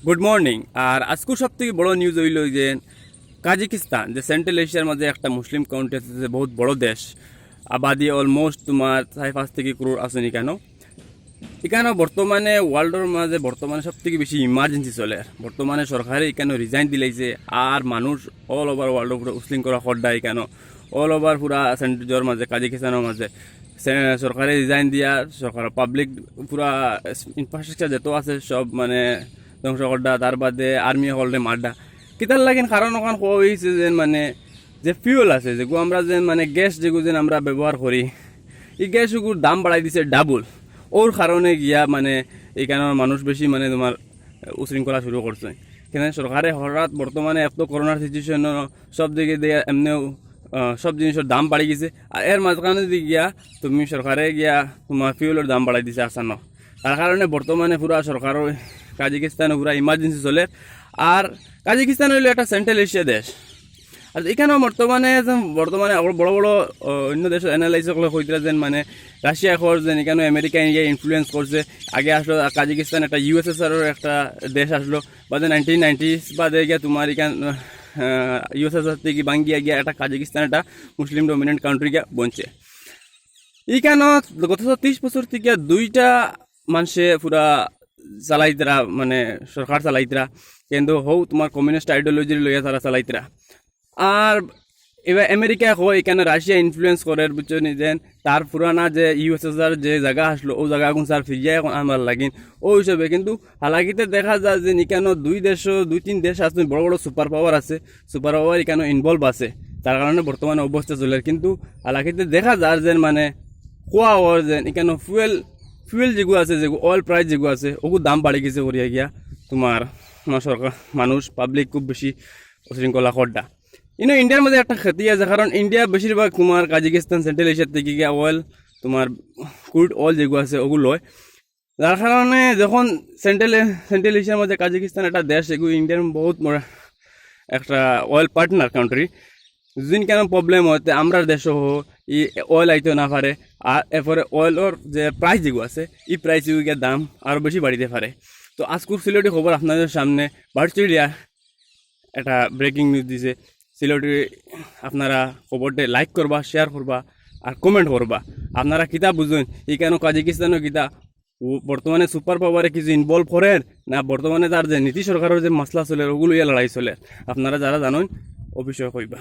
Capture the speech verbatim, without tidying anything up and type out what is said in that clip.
Good morning. আর আজকুর সব থাকি বড় নিউজ অইলো যে কাজাকিস্তান, যে সেন্ট্রাল এশিয়ার মাঝে একটা মুসলিম কান্ট্রি আছে, যে বহুত বড় দেশ, আবাদি অলমোস্ট তুমার চাইর পাঁচ থাকি করোড় আছে ইকানো। ইকানো বর্তমানে ওয়ার্ল্ডর মাঝে বর্তমানে সব থাকি বেশি ইমার্জেন্সি চলের। বর্তমানে সরকারে ইকানো রিজাইন দিলাইছে, আর মানুষ অল ওভার ওয়ার্ল্ড পুরা উশৃঙ্খলা কররা ইকানো, অল ওভার পুরা সেন্ট্রাল মাঝে, কাজাকিস্তানর মাঝে সে-, সরকারে রিজাইন দিয়া সরকার পাবলিক পুরা ইনফ্রাস্ট্রাকচার যত আছে সব মানে ধ্বংস কররা, তার বাদে আর্মি হকলরে মাররা। কিতার লাগিন কারণ অখান কওয়া অইছে যে মানে যে ফিউল আছে, যেগু আমরা যে মানে গ্যাস যেগু যে আমরা ব্যবহার করি, ই গ্যাস ওগুর দাম বাড়াই দিছে ডাবল। ওর কারণে গিয়া মানে ইকানোর মানুষ বেশি মানে তুমার উশৃঙ্খলা শুরু করছে। কেনে সরকারে হঠাৎ বর্তমানে এত করোনার সিচুয়েশন, সব দিকে দিয়া এমনেও, আহ, সব জিনিসর দাম বাড়ি গেছে। আর এর মাঝখানে যদি গিয়া তুমি সরকারে গিয়া তুমার ফিউলর দাম বাড়াই দিছে আচানক, তার কারণে বর্তমানে পুরা সরকারও কাজাকিস্তানে পুরা ইমার্জেন্সি চলের। আর কাজাকিস্তান অইলো একটা সেন্ট্রাল এশিয়া দেশ। আর ইকানো বর্তমানে যে, বর্তমানে আবার বড় বড়, আহ, অন্য দেশর অ্যানালাইজ অকলে কইতরা যেন মানে রাশিয়া কর যেন ইকানো আমেরিকা ইন্ডিয়া ইনফ্লুয়েন্স করছে। আগে আসলো কাজাকিস্তান একটা ইউএসএসআর একটা দেশ আসলো, বাদে নাইনটিন নাইনটিস বাদে গিয়া তুমার ইকান, আহ, ইউএসএসআর থাকি ভাঙ্গিয়া গিয়া একটা কাজাকিস্তান একটা মুসলিম ডমিনেন্ট কান্ট্রি গিয়া বনছে। ইকানো গত ত্রিশ বছর থাকি দুইটা মানষে পুরা চালাইতরা, মানে সরকার চালাইতরা, কিন্তু হউ তুমার কমিউনিস্ট আইডিওলজি লইয়া তারা চালাইতরা। আর এবার আমেরিকা হয় ইকানো রাশিয়া ইনফ্লুয়েন্স করের, বুঝছো নি? যেন তার পুরানা যে ইউএসএসআর যে জাগা আসলো, ও জাগা আগুন স্যার ফিরিয়া এখন আনবার লাগিন। ও হিসাবে কিন্তু হালাকিতে দেখা যায় যে ইকানো দুই দেশ, দুই তিন দেশ আছে, বড় বড় সুপার পাওয়ার আছে, সুপার পাওয়ার ইকানো ইনভলভ আছে, তার কারণে বর্তমানে অবস্থা চলের। কিন্তু হালাকিতে দেখা যার যেন মানে কোয়া ওর যেন ইকানো ফিউল, ফিউল যেগু আছে, যেগু অয়েল প্রাইস যেগু আছে, ওগু দাম বাড়ি গেছে করিয়া গিয়া তুমার, তুমার সরকার, মানুষ, পাবলিক খুব বেশি উশৃঙ্খলা কররা। ইনো ইন্ডিয়ার মাঝে একটা ক্ষতি আছে, কারণ ইন্ডিয়া বেশিরভাগ তুমার কাজাকিস্তান, সেন্ট্রাল এশিয়া থাকি গিয়া অয়েল, তুমার ক্রুড অয়েল যেগু আছে, ওগু লয়। যার কারণে যখন সেন্ট্রাল, সেন্ট্রাল এশিয়ার মাঝে কাজাকিস্তান একটা দেশ, এগু ইন্ডিয়ার বহুত বড় একটা অয়েল পার্টনার কান্ট্রি। যদি ইকানো প্রবলেম হয়, তে আমরার দেশও ই অয়েল আইতে না পারে, আর এরপরে অয়েলর যে প্রাইস যেগু আছে, ই প্রাইস এগু গিয়া দাম আরো বেশি বাড়িতে পারে। তো আজকুর সিলেটি খবর আপনাদের সামনে ভার্চুয়ালি একটা ব্রেকিং নিউজ দিছে। সিলেটি আপনারা খবরটা লাইক করবা, শেয়ার করবা, আর কমেন্ট করবা। আপনারা কিতা বুঝইন, ইকানো কাজাকিস্তানও কিতা ও বর্তমানে সুপার পাওয়ারে কিছু ইনভলভ করের না, বর্তমানে তার যে নীতি সরকারর যে মাসলা চলের, ওগু লইয়া লড়াই চলের। আপনারা যারা জানইন, ও বিষয়ে কইবা।